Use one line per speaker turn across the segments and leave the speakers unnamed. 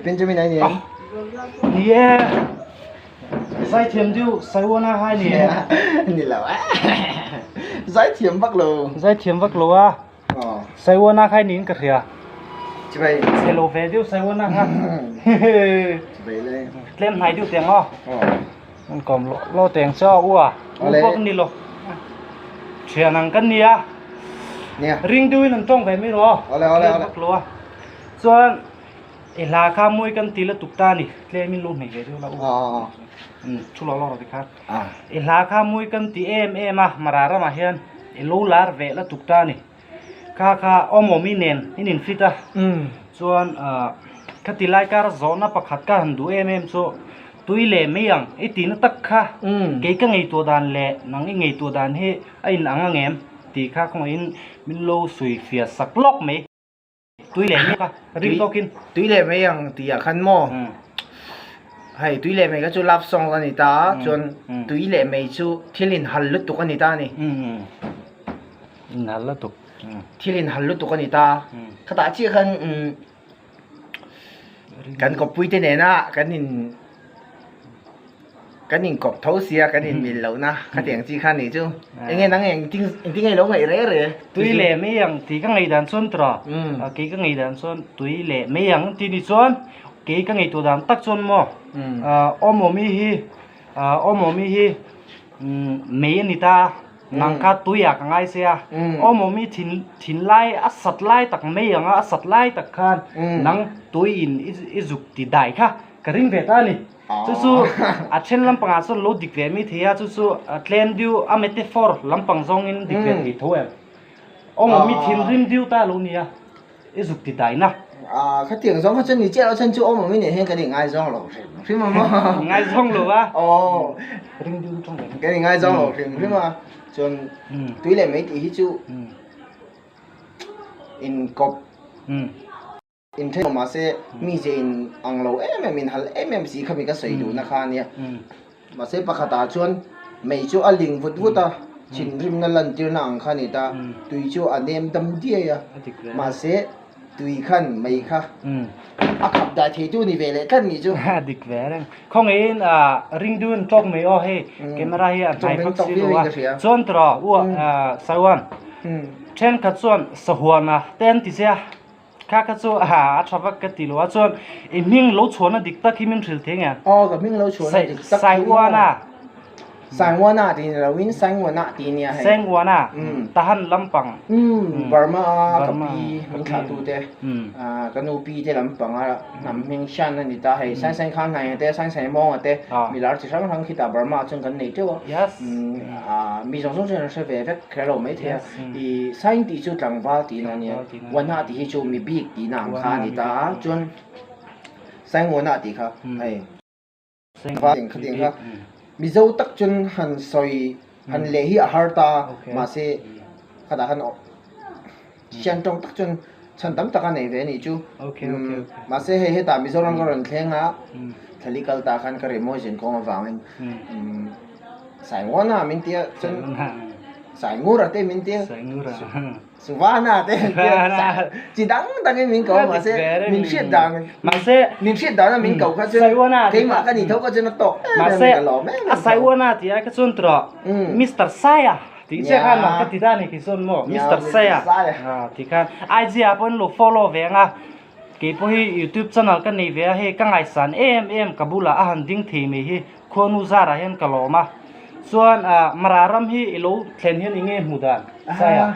Benjamin ai ni em?
Ni e. Zaithiam deuh Saiwana hai ni e.
Ni lo a. Zaithiam vak lo.
Zaithiam vak lo a.
Aw.
Saiwana khai niin ka hria.
Chibai.
Chhe lo ve deuh Saiwana kha.
Chibai le.
Tlem hnai deuh teng aw.
Aw.
An kawm lo lo teng che aw u a. U
Awle.
pawh ka ni lo. Thian ang kan nia.
Nia.
Ring deuhin an tawng ve mai rawh aw.
Awle awle
Tlem
awle.
vak lo a. Chuan i hla kha mawi kan ti la tuk ta a ni. Tlemin lo hmei ve deuh la u.
Aw.
Umm thu lo lo rawh tikhan.
Ah.
I hla kha mawi kan ti em em a, Mara ramah hian i lo lar ve la tuk ta a ni. Kha kha awmawmi nen in infit a. Chuan ah khati lai kar zawhna pakhat ka han duh em em chu tui leh mai ang i tihna tak kha kei ka ngaihtuah dan leh nang i ngaihtuah dan hi a inang ang em tih kha khawngaihin min lo sawi fiah sak lawk mai. Tui leh mai kha ring tawkin.
Tui leh mai ang tih ah khan maw hei tui leh mai kha chu love song a ni ta a chuan tui leh mai chu thil inhal lutuk a ni ta a ni.
Inhal lutuk.
Thil inhal lutuk a ni ta a khatah chiah khan kan kawppui te nena kan in Kan inkawp tho sia kan inmil lohna khatiang chi kha nih chu. Enge nang engtin engtin nge i lo ngaih reh reh?
Tui leh mai ang tih ka ngaih dan chuan tawh kei ka ngaih dan chuan tui leh mai ang tih ni chuan kei ka ngaihtuah dan tak chuan maw awmawmi hi awmawmi hi mei a ni ta a nang kha tui ah ka ngai se a awmawmi thin thinlai a sat lai tak mai ang a a sat lai tak khan nang tui in i zuk ti dai kha ka ring ve ta a ni. Chu chu a then lampangah chuan lo dik ve mai thei a, chu chu tlem deuh a metaphor lampang zawngin dik ve thei tho em. Awm mi thinrim deuh ta lo nia, i zuk ti daina.
Ah, khatiang zawng kha chuan ni chiah lo chuan chu awm awm i nen hian kan ingaizawng lo hrim hrim a maw.
Ingaizawng lo a.
Aw.
Ring deuh tawng ve.
Kan ingaizawng lo hrim hrim a, chuan tui leh mai tih hi chu inkawp. Inthen lo mahse mi ze in ang lo em em in hal em em si kha mi ka sawi duhna kha ania. Mahse pakhatah chuan mei chu a ling vut vut a, thinrimna lantirna ang kha a ni ta, tui chu a nem dam diai a, mahse tui khan mei kha a khap dai theitu ni ve leh tlat ni chu.
A dik ve reng. Khawngaihin ring dun tawk mai aw hei camera hi a hnai vak si lo a, chuan tawh u Saiwan thenkhat chuan sahuana te an ti che a. Kha kha chu a tha vak ka ti lo a, chuan i hming lo chhuahna dik tak hi min hrilh thei nge?
Aw ka hming lo chhuahna dik tak hi maw?
Saiwana.
Saiwana tih ni lo in Saingwana tih nia hei.
Saingwana, Tahan lampang.
Umm Burma a ka pi min thlah tu te, ka nu pi te lampang a hnam hming hrian a ni ta hei, Sainsain Khang Hnaia te, Sainsain Mawnga te, milar chi hrang hrang khitah Burma ah chuan kan nei teuh a, mi zawng zawng chuan an hre ve vek kher lo maithei a. I sain tih chu tlangval tihna a nia, Wana tih hi chu mi bik tihna ang kha a ni ta a, chuan sain Wana tih kha hei tlangval tih khatiang kha Mizo tak chuan han sawi han leh hi a har ta a, mahse khatah khan sian tawng tak chuan chhan tam tak a nei ve a nih chu, mahse hei hetah Mizoram ka rawn thleng a, thlali kal ta khan ka rimawi zin kawng avangin Sai Wana min tia chuan. Saingura te min tia Suvana te min tia chi dang dang in min ko mahse min hriat dan
mahse
min hriat dan a min ko kha chuan keimah ka ni tho kha chuan a tawk em em ka lawm em em
a Saiwana tih ai kha chuan tawh Mister Saia tih chiah khan ka ti ta ni khi chuan maw Mister Saia tih khan IG ah pawh in lo follow ve ang a kei pawh hi youtube channel ka nei ve a hei ka ngaihsan em em ka bulah a han ding thei mai hi Khuanu zarah hian ka lawm a, chuan Mara ram hi i lo thlen hian i nge hmu dan Saia?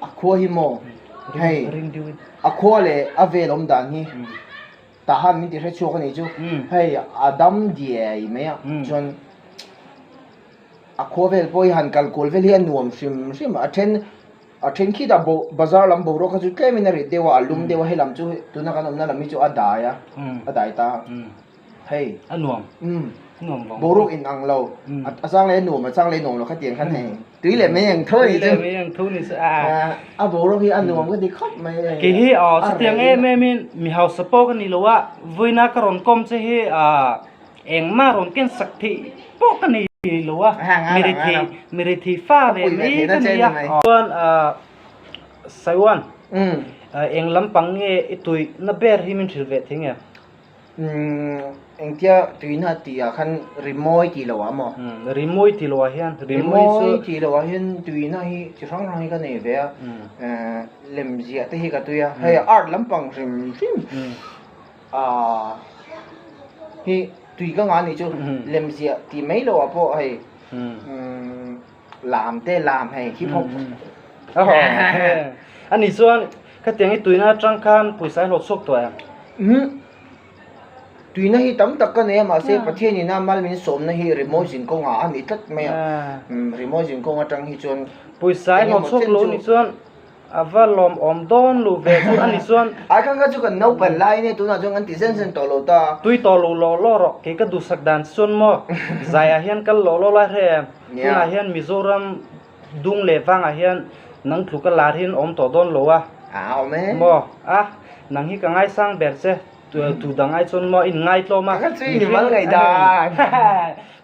A khua hi maw? Hei, a khua leh a vel awm dan hi tah han min ti hre chhuak a nih chu. Hei, a dam diai mai a, chuan a khua vel pawh hi han kal kual vel hi a nuam hrim hrim a, a then A then khitah bo bazar lam boruak kha chu tlemin a rit deuh a, a lum deuh a, he lam chu tuna kan awmna lam hi chu a dai a, a dai ta a, hei.
A nuam. A nuam vang.
Boruak in ang lo, a chang leh a nuam, a chang leh a nuam lo kha tiang khan hei tui leh mai ang tho a nih chu.
Tui leh mai ang tho a nih chu a.
A boruak hi a nuam ka ti khawp mai hei.
Kei hi aw chutiang em em in mi hausa pawh ka ni lo a, vawiina ka rawn kawm che hi Engmah rawn ken sak theih pawh ka nei lo a, mi rethei fa ve mai ka nei a. Chuan Saiwan, Eng lampang nge i tui na ber hi min hrilh ve thei nge?
Engtia tuina tih ah khan rimawi tih loh ah maw?
Rimawi tih loh ah hian rimawi chu.
Rimawi tih loh ah hian tuina hi chi hrang hrang hi ka nei ve a, lem ziah te hi ka tui a, hei art lampang hrim hrim hi tui ka ngah anih chu, lem ziah tih mai loh ah pawh hei lam te lam hei hip hop.
Ani chuan khatiang i tuina atang khan pawisa i hlawh chhuak tawh em?
Umm. Tuina hi tam tak ka nei a, mahse Pathian ina mal min sawmna hi rimawi zin kawngah a ni tlat mai a. Rimawi zin kawng atang hi chuan
Pawisa i hlawh chhuak lo ni chuan a va lawmawm dawn lo ve chu a ni chuan.
Ai khan kha chu kan naupan lai nia tunah chuan kan ti zen zen tawh lo ta.
Tui tawh lo law law rawh, kei ka duhsak dan chuan maw zaiah hian kal law law lai hre em? Tunah hian Mizoram Dung leh vangah hian nang tluka lar hi an awm tawh dawn lo a.
A awm e.
Maw? A, nang hi ka ngaisang ber che. Tu dang ai chuan maw in ngaitlawm a.
Ka chu in mal ngaih dan.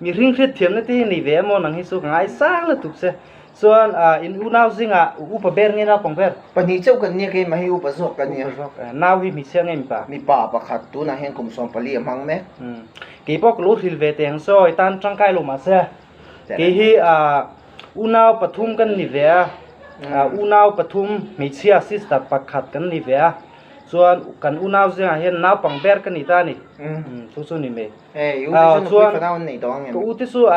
Mihring hriat thiamna te hi nei ve emaw nang hi chu ka ngaisang lutuk che. Chuan in unau zingah upa ber nge naupang ber?
Pahnih chauh kan nia keimah hi upa zawk ka nia.
Upa zawk e. Nau hi hmeichhia nge mipa?
Mipa pakhat tunah hian kum 14 a hmang mek.
Keipawh ka lo hril ve teng sawi tan tangkai lo mahse. Kei hi unau pathum kan ni ve a, unau pathum hmeichhia sister pakhat kan ni ve a, chuan kan unau zingah hian naupang ber ka ni ta a ni, chu chu ni mai. Chuan ka u te chu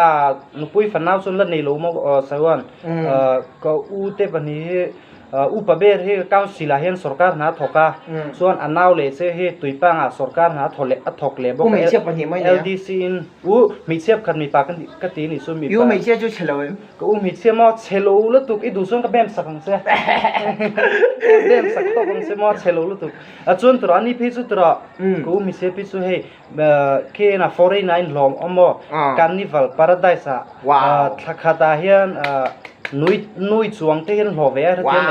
nupui fanau chuan la nei lo maw Saiwan, ka u te pahnih hi Upa ber hi council ah hian sorkar hna a thawk a, chuan a nau leh che hi Tuipangah sorkar hna a thaw leh a thawk leh bawk a, LDC in u hmeichhia pakhat mipa ka ka ti anih chu mipa.
I u hmeichhia chu chhe lo em?
Ka u hmeichhia maw chhe lo lutuk i duh chuan ka bem sak ang che bem sak tawk ang che maw chhe lo lutuk a chuan tawrh ani phei chu tawrh ka u hmeichhia phei chu hei khi na foreign ah inhlawm awm maw carnival paradise ah thla khat ah hian nui nui chuang te hian hlawh ve a hrethiam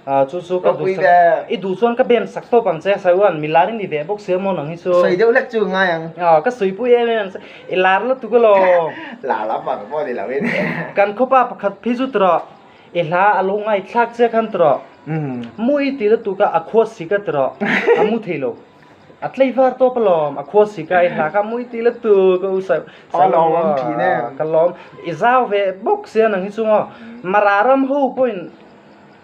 em chu chu ka duh sak i duh chuan ka bem sak tawp ang che Saiwan mi lar i ni ve bawk sia maw nang hi chu
sawi deuh hlek chu ngai ang
ka sawi pui em em i lar lutuk elaw
lar lam pang pawh ni lo in
kan khawpa pakhat phei chu tawrh i hla a lo ngaihthlak che khan tawrh mui ti lutuk a a khua sik a tawrh a mu thei lo. A tlei var tawp alawm, a khua sik a, i hla kha mui ti la tu ka u sa
Ka lawm awm thin em.
Ka lawm, i zau ve bawk sia nang hi chu maw. Mara ram ho pawhin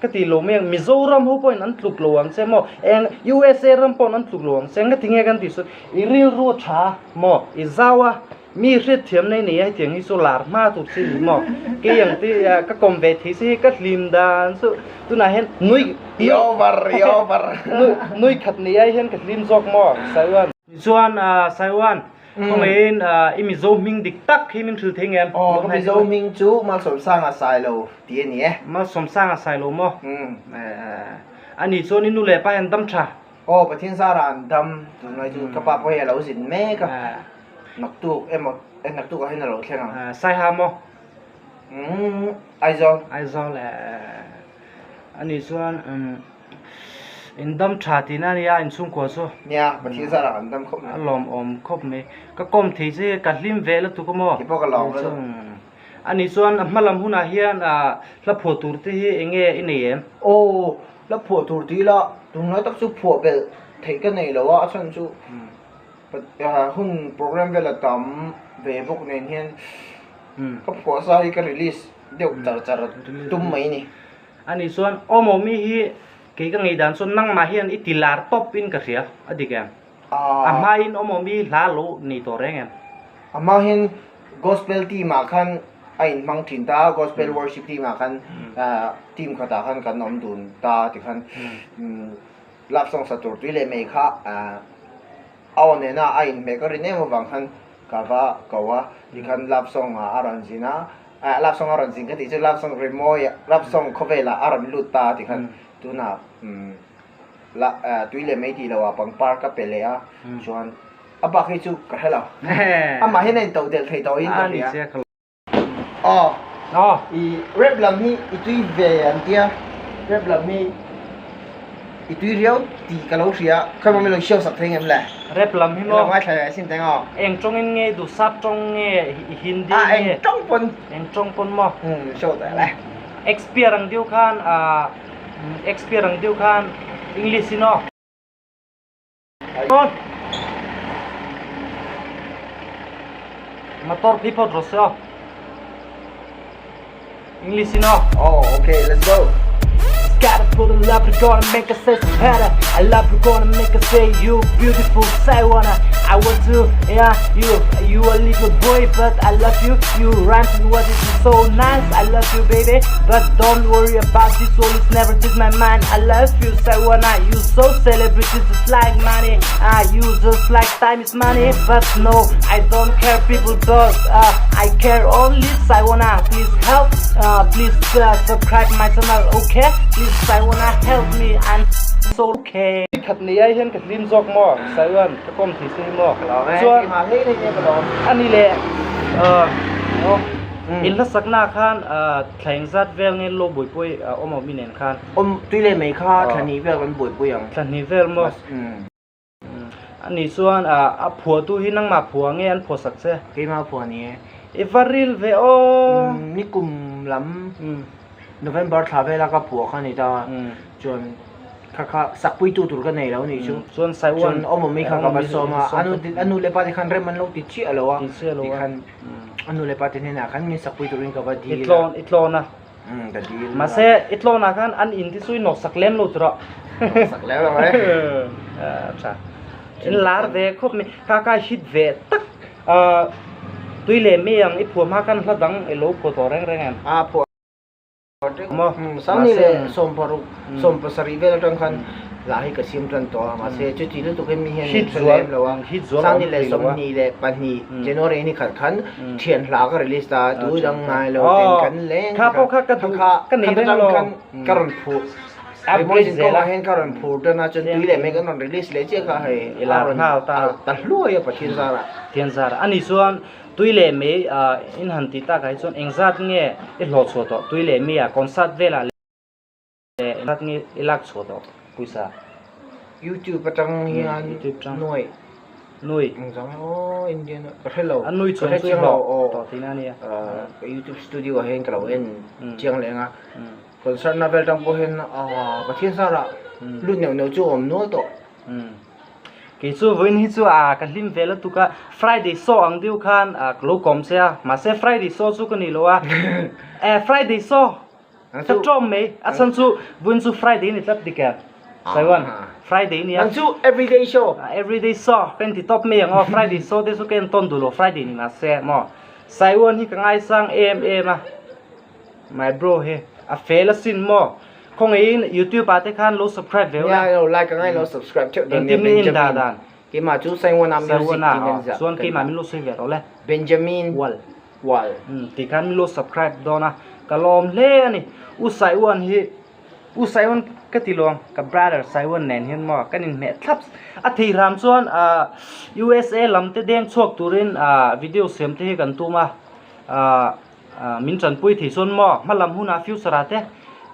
ka ti lo mai ang, Mizoram ho pawhin an tluk lo ang che maw, eng USA ram pawhin an tluk lo ang che, engati nge kan tih chu i rilru a tha maw, i zau a, Mi hriatthiam nei nei a hetiang hi chu lar hma tur chi ni maw? Kei ang te ka kawm ve thei si hi ka hlim dan chu tunah hian nui
I over i over
nui khat nei ai hian ka hlim zawk maw Saiwan. Chuan Saiwan khawngaihin i Mizo hming dik tak hi min hrilh thei nge?
Aw ka Mizo hming chu Malsawmsanga Sailo tih a ni e.
Malsawmsanga Sailo maw? Ani chuan i nu leh pa hian dam tha?
Aw Pathian zara an dam tunlai chu ka pa pawh hi a lo zin mek a. Naktuk emaw eh naktuk ah hian a lo thleng ang.
Saiha maw?
Umm Aizawl.
Aizawl eh ani chuan umm in dam tha tihna a nia in chhungkua chu.
Nia Pathian zar ah kan dam khawp mai.
A lawmawm khawp mai. Ka kawm thei che ka hlim ve lutuk a maw?
Keipawh ka lawm lutuk.
Ani chuan a hma lam hunah hian hla phuah tur te hi eng nge i nei em?
Aw hla phuah tur tih ila tunlai tak chu phuah belh theih ka nei lo a a chhan chu Hun program vel a tam ve bawk nen hian ka phuah sa hi ka release deuh char char tum mai ni.
Ani chuan Awmawmi hi kei ka ngei dan chuan nangmah hian i ti lar tawp in ka hria a dik em? A hmain Awmawmi hla lo nei tawh reng em?
A hma hian gospel team ah khan a inhmang thin ta a, gospel worship team ah khan team khatah khan kan awm dun ta tikhan Love song sa tur tui leh mai kha a aw nena a inhmeh ka rin em avang khan ka va ko a, tikhan love song ah a rawn zin a, love song a rawn zin ka tih chu love song rimawi love song khawvelah a rawn lut ta tikhan tunah la tui leh mai tih loh ah pangpar ka pe leh a, chuan a bak hi chu ka hre lo, amah hian a intodelh thei tawhin ka hria. Aw i rap lam hi i tui ve an tia rap lam hi i tui riau tih ka lo hria khawi maw min lo hriau sak thei ngem le
rap lam hi maw
lo ngaithla leh asin teng aw
eng tawng in nge duh sap tawng nge hindi nge
eng tawng pawn
eng tawng pawn maw
show ta le
expire ang deuh khan expire ang deuh khan. English in aw. Motor phei phawt rawh se aw. English in aw.
Oh, okay, let's go.
Gotta put a love, you're gonna make us say better. I love you, gonna make us say you beautiful. Say wanna, I want to, yeah, you, you a little boy, but I love you. You rhymes and what is so nice. I love you, baby, but don't worry about this. All is never change my mind. I love you, say wanna, you so celebrity just like money. Ah, you just like time is money, but no, I don't care. People don't. I care only. Say wanna, please help. Please subscribe my channel, okay? Please say wanna help me. I'm so okay. Khat ni ai hian ka hlim zawk maw Saiwan ka kawm thei se hi maw chuan ani leh in hlasakna khan thlaeng zat vel nge lo buaipui awm awm i nen khan
awm tui leh mai kha thlahnih vel kan buaipui ang
thlahnih vel maw ani chuan a phuahtu hi nangmah phuah nge an phuahsak che
keimah phuah ni e
i va ril ve aw
nikum lam November thla vela ka phuah kha ni ta chuan kha kha sakpuitu tur ka nei lo ni chu
chuan
chuan awm awm i kha ka va sawm a a nu leh pa te khan rem an lo ti chiah lo a ti khan a nu leh pa te hnenah khan min sakpui turin ka va dil
a i tlawn a
ka dil
mahse i tlawn ah khan an in te chu i nawk sak lem lo tur ah
nawk sak lem lo e
tha in lar ve khawp mai kha kha hit ve tak tui leh mai ang i phuah hma khan hla dang i lo phuah tawh reng reng em
a phuah Sangni leh sawmparuk, sawmpasarih vel atang khan lah hi ka siam tan tawh a, mahse chuti lutuk hi mi hian min hre lem lo a. Sangni leh 22 January ni khat khan thian hla ka release ta a, tu dang ngai lo ten kan leng
kha kha
atang khan ka rawn phuh Rimawi zin kawngah hian ka rawn phur tan a, chuan tui leh mai kan rawn release leh chiah kha hei a rawn ta hluai a Pathian zarah.
Pathian zarah ani chuan Tui leh mei in han tih takah hi chuan engzat nge i hlawh chhuah tawh? Tui leh mei ah concert velah leh engzat nge i lak chhuah tawh pawisa?
YouTube atang hian nuai
nui
engzang aw Indian ka hre lo
a nui chuan chu i hlawh tawh tihna a nia
ka YouTube studio ah hian ka lo en chiang leh ang a concert na vel atang pawh hian Pathian zarah lut neuh neuh chu a awm nual tawh.
Kei chu vawiin hi chu a ka hlim ve lutuk a, Friday show ang deuh khan ka lo kawm che a, mahse Friday show chu ka ni lo a, e Friday show ka tawm mai, a chhan chu vawiin chu Friday ni tlat dik e, Saiwan Friday nia.
Nang chu everyday show.
Everyday show ka inti tawp mai ang aw, Friday show te chu ka entawn duh lo Friday ni mahse maw, Saiwan hi ka ngaisang em em a. My bro hi a fel asin maw. Khawngaihin youtube ah te khan lo subscribe ve ula.
Nia lo like a ngai lo subscribe theuh dawn nia
Engtin nge in dah dan?
Keimah chu Saiwana music tin an ziah.
Chuan keimah min lo sawi ve rawh le.
Benjamin
Wal.
Wal.
Ti khan min lo subscribe dawn a. Ka lawm hle a ni. U Saiwan hi U Saiwan ka ti lo ang ka brother Saiwan nen hian maw kan inhmeh thlap. A thei hram chuan USA lam te deng chhuak turin video siam te hi kan tum a. Min tanpui thei chuan maw hma lam hunah future ah te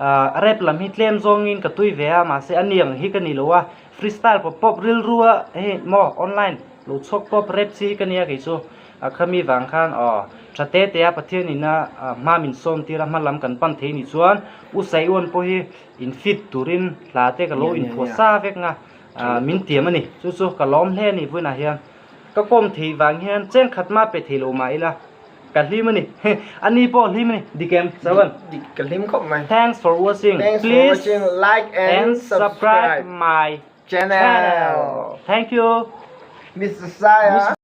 rap lam hi tlem zawngin ka tui ve a mahse a niang hi ka ni lo a freestyle pawp pawp rilru a hei maw online lo chhuak pawp rap chi hi ka nia kei chu a khami vang khan aw tha te te a Pathian in a hma min sawm tir a hma lam kan pan thei ni chuan U Saiwan pawh hi in fit turin hla te ka lo inphuah sa vek nga min tiam a ni chu chu ka lawm hle a ni vawiinah hian ka kawm thei vang hian cheng khat mah pe thei lo mah ila. Ka hlim a ni. A ni pawh hlim a ni. Dik em? Sawan.
Dik ka hlim khawp mai.
Thanks for watching.
Thanks for watching. Like and subscribe
my
channel.
Thank you.
Mr. Saya.